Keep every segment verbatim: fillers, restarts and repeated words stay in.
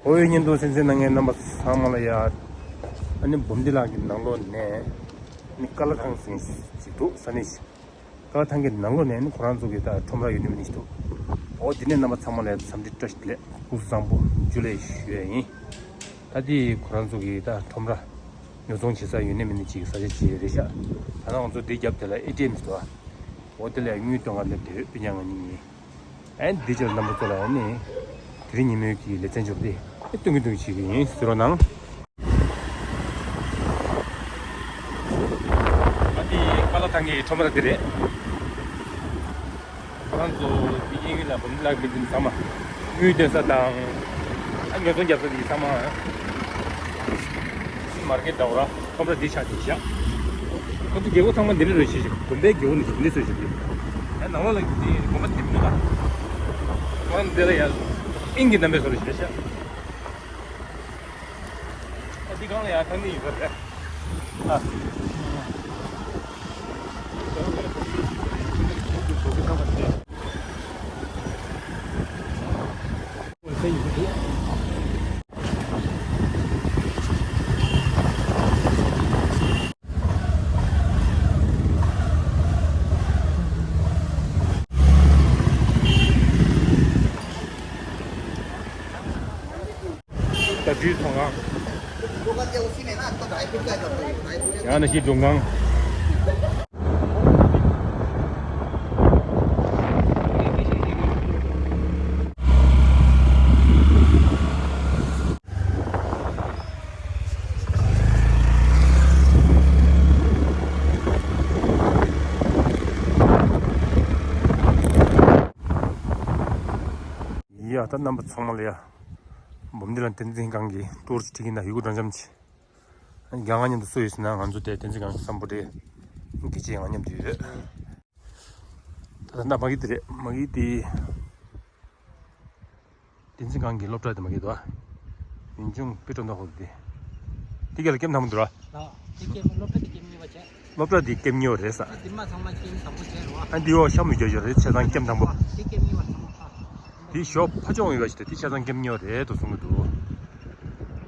ཨོ་ཡ། བརྙན་ཐུང་གསན་གཟིགས་གནང་མཁན་རྣམ་པ་ཚང་མ་ལ་ཡ། ཨ་ནི་འབུམ་སྡེ་ལགས་ཀྱི་ནང་ལོགས་ནས་ནི་ཀ་ལ་ཐང་ཟེར་ཞིག་འདུག་ས་གནས་ཤིག་ཀ་ལ་ཐང་གི་ནང་ལོགས་ནས་ནི་ཁོ་རང་ཚོ་གི་ད་ཁྲོམ་ར་ཡོད་ནི་མིན་ནི་ཞིག་འདུག་ཨོ་དེ་ནས་རྣམ་པ་ཚང་མ་ལ་ཡ་འཚམས་འདྲི་བཀྲ་ཤིས་བདེ་ལེགས། སྐུ་གཟུགས་བཟང་པོ། ཇུ་ལེ་ཞུ་ཡ་ཡིན། ད་དེ་ཁོ་རང་ཚོ་གི་ད་ཁྲོམ་ར་ཉོ་ཚོང་བྱེད་ས་ཡོད་ནི་མིན་ནི་ཅིག་ས་ཆ་ཅིག་རེད་ཤག་ད་ནང་ང་ཚོ་འདི་རྒྱབ་དེ་ལ་ཨེ་ཊི་ཨེམ་ཞིག་འདུག་ཨོ་དེ་ལ་ཡ་དངུལ་སྟོན་ག་སླེབས་དེ་ཡོད། སྤུན་ཀྱག་ང་གཉིས་གཉིས། ཨན་འདི་ཕྱིར་རྣམ་པ་ཚོ་ལ་ནི་དེ་རིང་ཉིན་མོའི་གི་ལེ་ཚན་འཇོག་སྟེ་སྟོན་གི་སྟོན་གི་བྱེད་ཀྱི་ཡིན། གཟིགས་རོགས་གནང་། ཨ་འདི་ཀ་ལ་ཐང་གི་ཁྲོམ་ར་འདི་རེད། ཁོ་རང་ཚོ་འདི་གཡས་གཡོན་ལ་བུམ་ལག་མི་འདི་ཚང་མ་དངུལ་སྟོན་ས་དང་། ཨ་ཉོ་ཚོང་རྒྱབ་ས་འདི་ཚང་མ་མར་ཀེཊ་འདྲ་བོ་ར། ཁྲོམ་ར་འདི་ཆགས་བསྡད་ཤག་ཁོ་ཚོ་རྒྱལ་སྒོ་ཚང་མ་འདི་ནས་རེད་ཤག་དགོན་པའི་རྒྱལ་སྒོ་ནས་འདི་ནས་བཟོས་ཤག་ཨ་ནང་ལོགས་ལ་འདི་དགོན་པ་འདི་མི་འདུག་ག་ཁོ་རང་འདི་ལ་ཡ་ཨིན་གྱི་གནམ་པའི་བཟོ་རེད་ཤག་ཨ་འདི་སྒང་ལ་ཡ་ཐང་ནི་ཡོད་པ་རེད། ཨ། ད་འདིའི་ཚོང་ཁང་། ཡང་ན་ཤི་འགྲོ་ཁང་། ཡ་ད་རྣམ་པ་ཚང་མ་ལ་ཡ། འབུམ་སྡེ་ལ་བསྟན་འཛིན་སྒང་གི་ཊུར་ཅིག་ཁྲིད་ཀྱི་ཡིན་ན་ཡོད་དགུ་འགྲོ་འཇམ་ཅིག་ཨ་ནི་རྒན་ང་མཉམ་དུ་སུ་ཡོད་ཟེར་ན་ང་ཚོ་དེ་བསྟན་འཛིན་སྒང་གི་སམ་བྷོ་ཊའི་སྐད་ཆ་ང་མཉམ་དུ་ཡོད། ད་ལྟ་མ་གི་དེ་རེད། མ་གི་དེ། བསྟན་འཛིན་སྒང་གི་སློབ་གྲྭ་དེ་མ་གི་དོ། ཡུན་ཅུང་པི་ཀྲོ་མདོ་ཁོ་དེ། དེ་ག་ལ་ཀེམ་དང་པོ་འདུག་ར། ལགས། དེ་ཀེམ་སློབ་གྲྭ་དེ་ཀེམ་གཉིས་པ་བྱས། སློབ་གྲྭ་དེ་ཀེམ་གཉིས་པ་རེད་ས། དེ་མ་ཚང་མ་ཀེམ་དང་པོ་བྱས་རེད་བ། ཨ་འདི་འོ་ཤ་མུ་རྒྱ་ཡོད་རེད། ཆ་ཚང་ཀེམ་དང་པོ། དེ་ཀེམ་གཉིས་པ་ཚང་མ་ཁ། དེ་ཞོ་ཕ་ཆུང་ཡོད་པ་ཞིག་དེ་དེ་ཆ་ཚང་ཀེམ་གཉིས་པ་རེད་དོ་གསུང་གི་འདུག་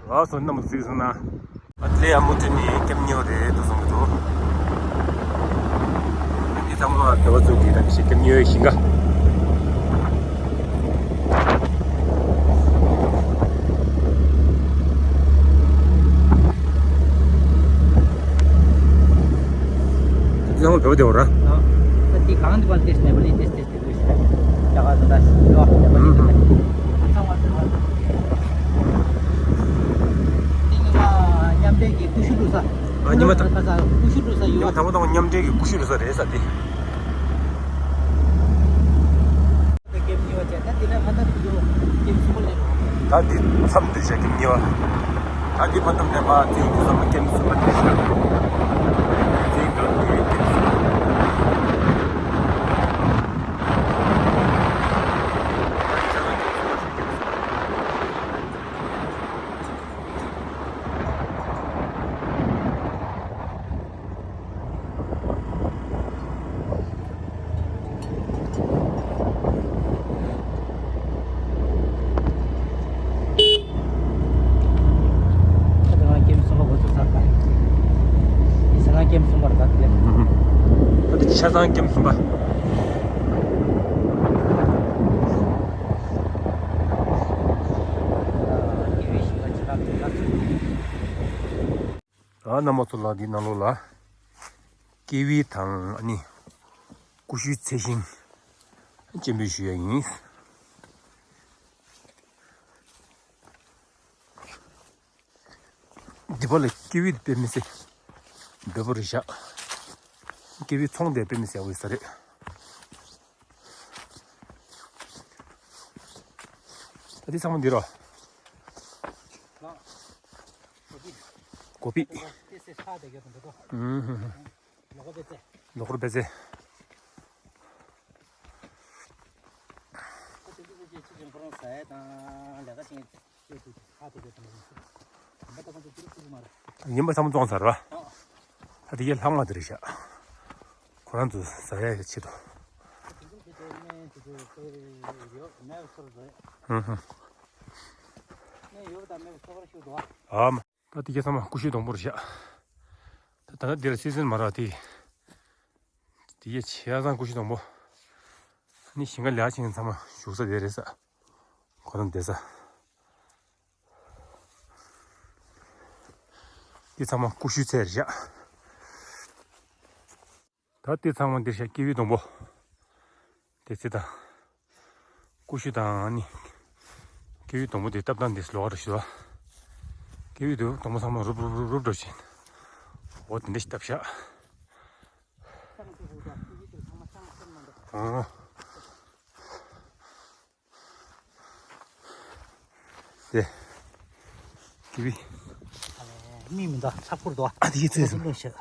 ལགས་སོ་རྣམ་པ་གཟིགས་སོང་ན། ཨ་ལེ་ཡ་མུ་ཏི་ནི་ཀེམ་ཉོ་རེད་དུ་སོང་གི་འདུག་འདི་ཚང་མ་དེ་བ་ཚོ་གི་རང་ཤེས་ཀེམ་ཉོ་ཡོད་ཤིང་ག་འདི་ཚང་མ་བོད་པ་དེ་བ་ར། ཨ་ད་དེ་གང་དུ་བ་ཏེས་ནེ་པ་ལི་ཏེས་ཏེས། མཉམ་འབྲེལ་གྱི་ཀུ་ཤུ་བླུགས་ས། ཨ་ཉི་མ་དང་། ཀུ་ཤུ་བླུགས་ས་ཉི་མ་ཡོད། དང་པོ་དང་པོ་མཉམ་འབྲེལ་གྱི་ཀུ་ཤུ་བླུགས་ས་རེད་ས་དེ། ད་འདི་མཚམས་འདི་བྱས་ཀྱི་ཉེ་བ། ད་འདི་ཕ་དམ་ནས་ཕར་ཅིག་འདི་ཚང་མ་ཀེམ་གསུམ་པ་དེ་ཤག་ཅིག་འདི་ཀེམ་གསུམ་པ། ད་ང་ཀེམ་གསུམ་པ་འགོ་ཚུགས་ཚར་ད། འདི་ས་ན་ཀེམ་གསུམ་པ་རེད་ད་དེ། ད་འདི་ཆ་ཚང་ཀེམ་གསུམ་པ། ཨ་རྣམ་པ་ཚོ་ལ་འདི་ནང་ལོགས་ལ་ཀེ་བི་དང་ཨ་ནི་ཀུ་ཤུའི་ཚལ་ཞིང་སྤྱན་འབུལ་ཞུ་ཡ་ཡིན། འདི་པ་ལ་ཀེ་བི་དཔེ་མི་སྲིད་འདོད་པོ་རེད་ཤག་ཀེ་བི་ཚོང་དེ་དཔེ་མི་སྲིད་ཡག་པོ་ཡོད་ས་རེད། ད་འདི་ཚང་མ་འདི་རོ། ལགས། ཀོ་པི། ཀོ་པི། ཏེ་སེ་ཤ་དེ་ག་དང་འདི་གོ། ཨུམ། ལོ་ཀོ་པེ་ཙེ། ལོ་ཀོ་པེ་ཙེ། ཁོ་དེ་ཚོ་ཅིག་ཅིག་ཅིག་ཁོ་རང་ཟ་ཡ་དང་ལས་ཀ་བྱེད་ཡ་ཅིག་ཅིག་ཧ་དེ་ག་དང་འདི་གོ། ད་ཁོ་ཚོ་ཅིག་ཅིག་མ་རེད། ཡིན་པ་ཚང་མ་བཙོང་ཚར་བ། ཨ། ད་དེ་གའི་ལྷག་མ་དེ་རེད་ཤག་ཁོ་རང་ཚོ་ཟ་ཡ་གི་ཆེད་དུ། ཨུ་ཧུ། ཨམ། ད་དེ་ག་ཚང་མ་ཀུ་ཤུ་སྡོང་པོ་རེད་ཤག་ད་ད་ལྟ་འདི་ལ་སི་ཛན་མ་རག་དེ། དེ་ག་ཆ་ཚང་ཀུ་ཤུ་སྡོང་པོ། ནི་ཞིང་ཁ་ལས་ཕྱིན་ཚང་མ་བཞུགས་ས་དེ་རེད་ས། ཁོ་རང་བསྡད་ས། འདི་ཚང་མ་ཀུ་ཤུའི་ཚལ་རེད་ཤག་ད་དེ་ཚང་མ་འདིར་ཤག་ཀི་ཝི་སྡོང་པོ། དེ་ཚེ་དང་། ཀུ་ཤུ་དང་ནི། ཀི་ཝི་སྡོང་པོ་དེ་བཏབ་སྟངས་འདི་ལོགས་ཀ་རེད་ཤག་ཀི་ཝི་དེ་སྡོང་པོ་ཚང་མ་རུབ་རུབ་རུབ་རུབ་འགྲོ་བཞིན། འོ་དེ་འདྲ་ཞིག་བཏབ་ཤག་ཨང་། དེ། ཀི་ཝི། མིག་མི་འདུག་ཚ་ཁུར་འདུག་ཨ་དེ་ཡི་ཚེ་སོང་། ལོངས་ཤིག་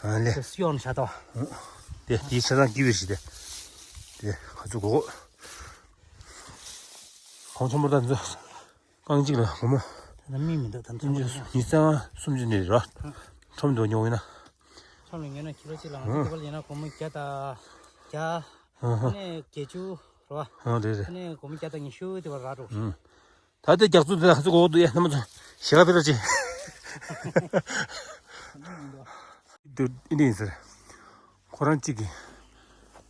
ཨ་ལེ། དེ་གཡོག་ནས་བྱ་དོ། དེ་དེའི་ཆ་ཚང་ཀི་ཝི་རེད་དེ། དེ་ཁ་ཚུགས་གོ། གོང་ཆེན་པོ་ད་འཛོ། རྐང་གཅིག་ལ་སྒོར་མོ། ད་མིག་མི་འདུག་ད་འཛོ། ཉི་ཤུ་རྩ་ལྔ་སུམ་ཅུ་ནས་ར། ཁྲོམ་དུ་ཉོ་ཡིན་ན། ཁྲོམ་ལ་ཉོས་ན་ཁྱི་ལོ་གཅིག་ལ་ང་ཚོ་དེ་བར་ཡིན་ན་སྒོར་མོ་བརྒྱ་དང་བརྒྱ། ཨ་ཧ། ནས་བརྒྱད་ཅུ་རོ། ཨ་རེད་རེད། ནས་སྒོར་མོ་བརྒྱ་དང་ཉི་ཤུ་དེ་བར་རག་འགྲོ། ཨ། ད་ལྟའི་རྒྱག་ཚུལ་དེ་ལ་ཧ་ཚུགས་གོ་འདུག་ཡ་རྣམ་པ་ཚོ་ཞེ་དྲག་ཕེབས་རོགས་གྱིས། འདི་འདི་ཡིན་ཟེར། ཁོ་རང་གཅིག་གིས་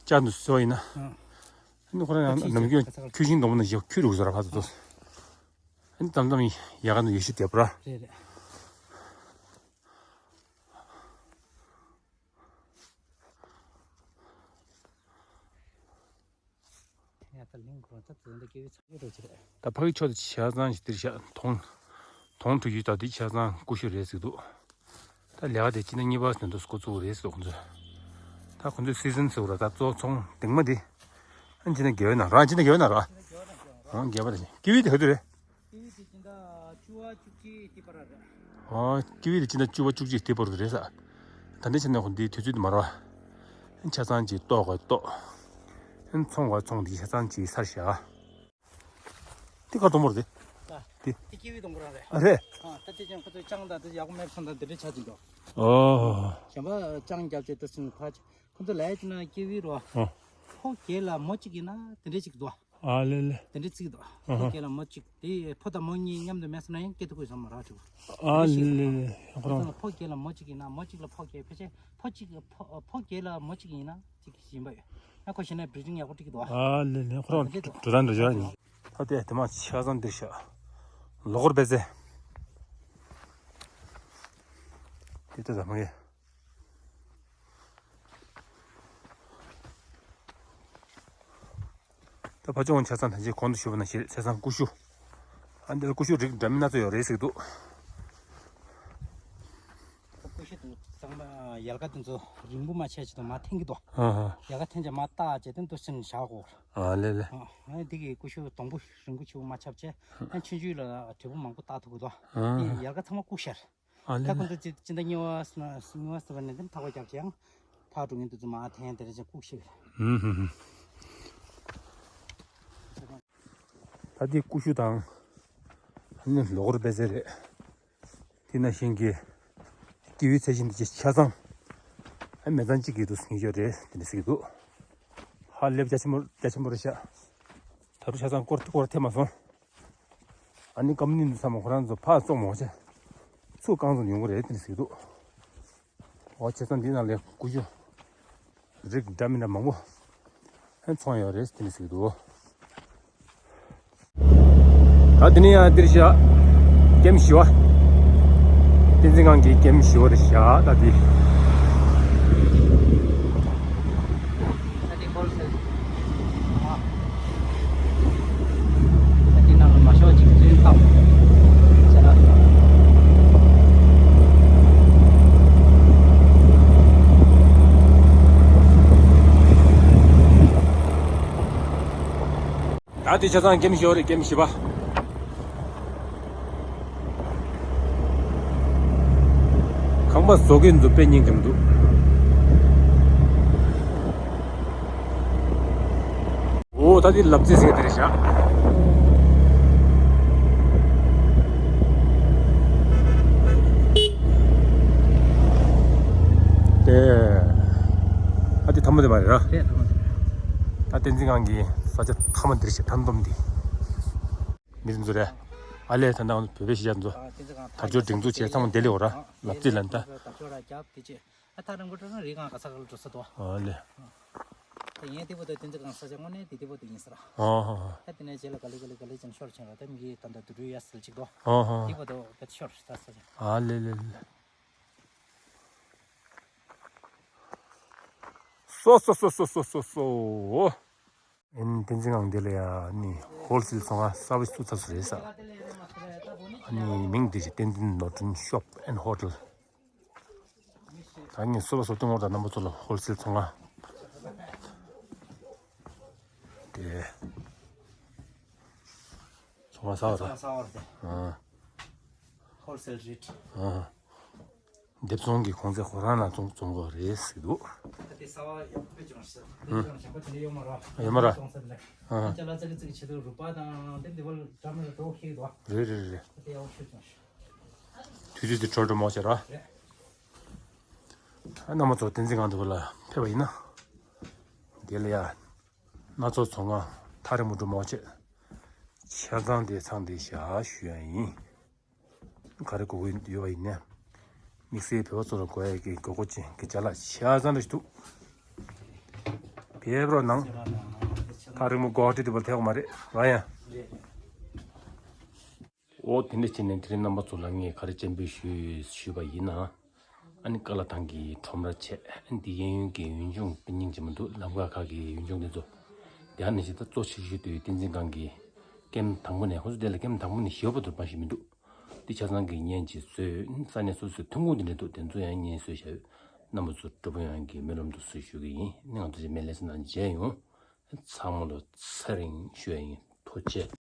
བཅར་འདུག་ཟེར་བ་ཡིན་ན། ཨ་ནི་ཁོ་རང་ཡང་ནམ་རྒྱུན་ཁྱུ་ཤིང་སྡོང་པོ་ནང་བཞིན་ཁྱུ་རུ་ཟེར་བ་ཕར་ཚུར་ཚུར། ཨ་ནི་དམ་དམ་ཡ་ག་ནང་ཡོད་ཤི་དེ་པོ་ར། རེད་རེད། ད་ཕ་གི་ཕྱོགས་དེ་ཆ་ཚང་ཞིག་འདིར་བཞག་དོང་། དོང་ཁྲུ་ཡུལ་དང་འདི་ཆ་ཚང་ཀུ་ཤུ་རེད་ཟེར་འདུག་ད་ལས་ཀ་དེ་ཕྱི་ཟླ་གཉིས་པ་ཟིན་དུས་འགོ་བཙུགས་རེད་ཟེར་ཁོང་ཚོས། ད་ཁོང་ཚོས་སི་ཛན་ཟེར་བ་ད་གཙོ་ཚོང་དེང་མ་འདི། ཨ་ཕྱི་ཟླ་བརྒྱད་པའི་ནང་རང་ཕྱི་ཟླ་བརྒྱད་པའི་ནང་ར། རང་བརྒྱད་པ་རེད། ཀི་ཝི་དེ་ག་དུས་རེད། ཀི་ཝི་དེ་སྤྱི་ཟླ་བཅུ་པ་བཅུ་གཅིག་དེ་བར་རེད། ཨོ། ཀི་ཝི་དེ་སྤྱི་ཟླ་བཅུ་པ་བཅུ་གཅིག་དེ་བར་དུ་རེད་ས། ད་ལྟའི་ཆ་ནས་ཁོ་འདིའི་དུས་ཚོད་དེ་མ་རེད་པ། ཆ་ཚང་གཅིག་ལྟོགས་དགོས་ལྟོགས། ཚོང་དགོས་ཚོང་དེ་ཆ་ཚང་གཅིག་ཚར་བཞག་དེ་ག་སྡོང་པོ་རེད་དེ། དེ་ཀི་ཝི་སྡོང་པོ་རང་རེད། ཨ་རེད། ཨ་ད་དེ་ཅང་ཁོ་ཚོས་ཅང་དང་དེ་ཡག་པོ་མེད་སོང་ད་དེ་འདྲའི་ཆ་གཅིག་འདུག་ཨོ། གཞན་པ་ཅང་རྒྱབ་བྱས་དེ་སུན་ཁ་ཅིག་ཁོ་ཚོ་ལས་ཀྱི་ན་ཀི་ཝི་རོ། ཨོ། ཕོ་སྐྱེས་ལ་མོ་གཅིག་ཡིན་ན་དེ་འདྲའི་གཅིག་འདུག་ཨ་ལེ་ལེ། དེ་འདྲའི་ཚིག་འདུག་ཨ་ཕོ་ཧ། སྐྱེས་ལ་མོ་གཅིག་དེ་ཕོ་དང་མོ་གཉིས་མཉམ་དུ་མེད་སོང་ན་ཡང་སྐྱེ་ཐུབ་ཀྱི་བསམ་མ་རག་ཆུག་ཨ་ལེ་ལེ་ལེ། ཁོ་རང་། ཕོ་སྐྱེས་ལ་མོ་གཅིག་ཡིན་ན་མོ་གཅིག་ལ་ཕོ་སྐྱེས་ཕལ་ཆེར་ཕོ་གཅིག་ཕོ་ཕོ་སྐྱེས་ལ་མོ་གཅིག་ཡིན་ན་གཅིག་ཡིན་པ་ཡོད། ཨ་ཁོ་ཤེས་ན་བྲིས་རིང་ཡག་པོ་འགྲིག་གི་འདུག་ཨ་ལེ་ལེ། ཁོ་རང་འགྲོ་ར་ཡིན། ད་དེ་དེ་མ་ཆ་ཚང་འདིར་བཞག་ལོ་འཁོར་པད་ཚལ། དེ་ལྟ་ཙམ་མ་གི་ད་ཕ་ཆུང་ཆ་ཚང་ད་ཅི་གོང་དུ་ཞུས་པ་ནང་བཞིན་ཆ་ཚང་ཀུ་ཤུ། ཨ་འདི་ལ་ཀུ་ཤུ་རིགས་འདྲ་མིན་སྣ་ཚོགས་ཡོད་རེད་ཟེར་གྱི་འདུག་ཀུ་ཤུ་དང་ཚང་མ་ཡལ་ག་དེ་ཚོ་རིང་པོ་མ་ཆད་ཅིག་དང་མ་འཐེན་གྱི་འདུག་ཨ་ཧ། ཡལ་ག་འཐེན་ཅིག་མ་བཏགས་བྱས་དེ་འདུག་ཕྱིན་བཞག་གོ་ཨ་ལེ་ལེ། ཨ་འདི་གི་ཀུ་ཤུ་སྡོང་པོ་རིང་པོ་ཆེ་བོ་མ་ཆགས་བྱས་ཨ་ཆུང་ཆུང་ལ་འབྲས་བུ་མང་པོ་བཏགས་ཐུབ་ཀྱི་འདུག་ཨ་ཡལ་ག་ཚང་མ་བཀུག་ཤར། ཨ་ལེ་ད་ལེ། ཁོང་ཚོ་སྤྱི་སྤྱི་ཟླ་གཉིས་པ་ཟེར་ན་གཉིས་པ་ཟེར་བ་ནས་དེ་ཐག་པ་རྒྱབ་ཅིང་ཕར་འགྲོ་མཁན་དེ་ཚོ་མར་འཐེན་དེ་འདྲ་ཅིག་བཀུག་ཤིག་ཧུམ་ཧུམ་ཧུམ། ད་དེ་ཀུ་ཤུ་དང་། ཨ་ནི་ལོ་འཁོར་པད་ཚལ་རེད། དེ་ནང་བཞིན་གྱི་ཀི་ཝི་ཚལ་ཆེན་དེ་ཆ་ཚང་། ཨ་མི་ཚང་གཅིག་གི་དུ་སྙིང་རྗེ་རེད་དེ་འདྲ་ཟེར་གྱི་འདུག་ཧ་ལས་རྒྱ་ཆེན་པོ་རྒྱ་ཆེན་པོ་རེད་ཤག་ད་རུང་ཆ་ཚང་སྐོར་སྐོར་ཐེབས་མ་སོང་། ཨ་ནི་སྐམ་ནི་འདི་ཚང་མ་ཁོ་རང་ཚོ་ཕར་བཙོང་མ་བྱས། ཚུར་རྐང་བཙོང་ཡོང་གི་རེད་དེ་འདྲ་ཟེར་གྱི་འདུག་འོ་བྱས་ཙང་འདི་ནང་ལས་ཀུ་ཤུ་རིགས་འདྲ་མི་འདྲ་མང་པོ་ཧན་ཚོང་ཡོད་རེད་དེ་འདྲ་ཟེར་གྱི་འདུག་ད་འདི་ནས་ཡང་འདིར་བཞག་ཀེམ་བཞི་པ། བསྟན་འཛིན་སྒང་གི་ཀེམ་བཞི་པ་རེད་བཞག་ད་འདི། ད་དེ་ཆ་ཚང་ཀེམ་བཞི་པ་རེད་ཀེམ་བཞི་པ། ཁང་པ་བཟོ་མཁན་ཚོ་དཔེ་སྙིང་རྗེ་མི་འདུག་འོ་ད་དེ་ལབ་རྩེ་ཟེར་དེ་རེད་བཞག་དེ། ཨ་དེ་ཐ་མ་དེ་མ་རེད་ར། དེ་ཐ་མ་དེ་རེད། ད་བསྟན་འཛིན་སྒང་གི་ས་ཆ་ཐ་མ་འདིར་ཞིག་མཐའ་སྡོམ་འདི། མི་ཚོ་རེད། ཨ་ལས་ད་ནང་བོད་པའི་གཞིས་ཆགས་ཚོ་ཨ་དེ་ཚོ་གང་དར་ལྕོག་སྒྲིག་འཛུགས་བྱས་ཚང་མ་འདི་ལས་འོ་ར་ལབ་རྩིས་ལ་ད། དར་ལྕོག་ར་རྒྱབ་དེ་ཅི་ཨ་ཐག་རིང་པོ་འགྲོ་ན་རི་སྒང་ག་ས་ག་ལ་འགྲོ་ས་འདུག་ཨ་ལས། ད་ཡིན་དེ་བོ་ད་དེ་ཚོ་གང་ས་ཆ་དངོས་གནས་དེ་དེ་བོ་དེ་ཡིན་ས་ར། ཨོ་ཧོ་ཧོ། ད་དེ་ནས་རྗེས་ལ་ག་ལེ་ག་ལེ་ག་ལེ་ཅན་ཤོར་ཕྱིན་ར་ད་མི་གི་ད་ད་དུ་རུ་ཡ་སལ་ཅིག་འདུག་ཨོ་ཧོ། དེ་བོ་དོ་བེད་ཤོར་ད་ས་ཆ། ཨ་ལས་ལས་ལས། སོ་སོ་སོ་སོ་སོ་སོ་སོ། ཨིན་བསྟན་འཛིན་ངང་འདི་ལ་ཡ་ནི་ཧོལ་སེལ་ཚོང་ཁང་གསར་པ་ཞིག་བཙུགས་ཚར་སོང་རེད་ས། ཨ་ནི་མིང་འདི་བཞིན་བསྟན་འཛིན་ནོར་བྲན་ཤོབ་ཨེན་ཧོ་ཊེལ། ད་ངས་སོ་པ་སོ་སྟོན་འོར་དང་རྣམ་པ་ཚོ་ལ་ཧོལ་སེལ་ཚོང་ཁང་དེ་ཚོང་ཁང་གསར་པ་རེད། ཚོང་ཁང་གསར་པ་རེད། ཨ་ཧོལ་སེལ་རེད། ཨ། སྡེབ་ཚོང་གི་གོང་ཚད་ཁོ་རང་ལ་བཙོང་བཙོང་དགོས་རེད་ཟེར་འདུག་ད་དེ་གསར་པ་ཡག་པོ་བྱུང་ཟེར། དེ་ཡོད་མ་རེད། ཡོད་མ་རེད། ཨ་ཅ་ལག་ཙག་ཙིག་བྱེད་དུས་རུ་པ་དང་དེ་འདི་བར་འདྲ་མི་འདྲ་འགྲོ་ཤེས་འདུག་རེད་རེད་རེད། ད་དེ་ཡག་པོ་ཤོད་བྱུང་ཤག་དུས་ཚོད་དེ་འཕྲོ་འགྲོ་མོ་བྱེད་ར། རེད། ཨ་རྣམ་པ་ཚོ་བསྟན་འཛིན་ཁང་དུ་ལ་ཕེབས་པ་ཡིན་ན། དེ་ལ་ཡ། སྣ་ཚོགས་ཚོང་ཁང་ཐག་རིང་མོ་འགྲོ་མོ་བྱེད། ཆ་ཚང་དེ་ཚང་དེ་བཞག་ཞུ་ཡ་ཡིན། ག་རེ་དགོས་ཀྱི་ཡོད་པ་ཡིན་ནའི། དམིགས་བསལ་བོད་པ་ཚོ་ལ་དགོས་ཡ་གི་དགོས་མཁོ་ཅན་གྱི་ཅ་ལག་ཆ་ཚང་རེ་ཞིག་འདུག་ཕེབས་རོགས་གནང་། ཐག་རིང་མོ་སྒོ་ཁྲི་དེ་བར་ཐེག་མ་རེད་ར་ཡ། ཨོ་དེ་འདྲ་བྱས་ནས་དེ་རིང་རྣམ་པ་ཚོ་ལ་ངས་ག་རེ་སྤྱན་འབུལ་ཞུས་ཞུས་པ་ཡིན་ན། ཨ་ནི་ཀ་ལ་ཐང་གི་ཁྲོམ་ར་བྱས་ཨ་ནི་འདི་གཡས་གཡོན་གྱི་ཡུལ་ལྗོངས་དཔེ་སྙིང་རྗེ་མོ་འདུག་ལམ་ཁ་ཁག་གི་ཡུལ་ལྗོངས་དེ་ཚོ། དེ་ཨ་ནི་ཞིག་ད་གཙོ་ཆེ་ཤོས་དུ་བསྟན་འཛིན་སྒང་གི་ཀེམ་དང་པོ་ནས་ཁོ་ཚོ་དེ་ལ་ཀེམ་དང་པོ་ནས་ཞེ་པོ་དུ་པ་ཞིག་མི་འདུག་འདི་ཆ་ཚང་གི་བརྙན་ཅིག་བཟོས་ས་གནས་སོ་སོའི་ཐོན་ཁུངས་དེ་འདྲ་འདུག་དེ་ཚོ་ཡང་བརྙན་བཟོས་བཞག་ཡོད། རྣམ་པ་ཚོ་གྲུབ་པ་ཡང་གི་སྨོན་ལམ་དུ་གསོལ་ཞུ་གི་ཡིན། ནི་ང་ཚོ་ཞིག་མེ་ལེ་སི་ནང་མཇལ་ཡོང་། ཚང་མ་ལ་ཚེ་རིང་ཞུ་ཡ་ཡིན། ཐུགས་རྗེ་ཆེ།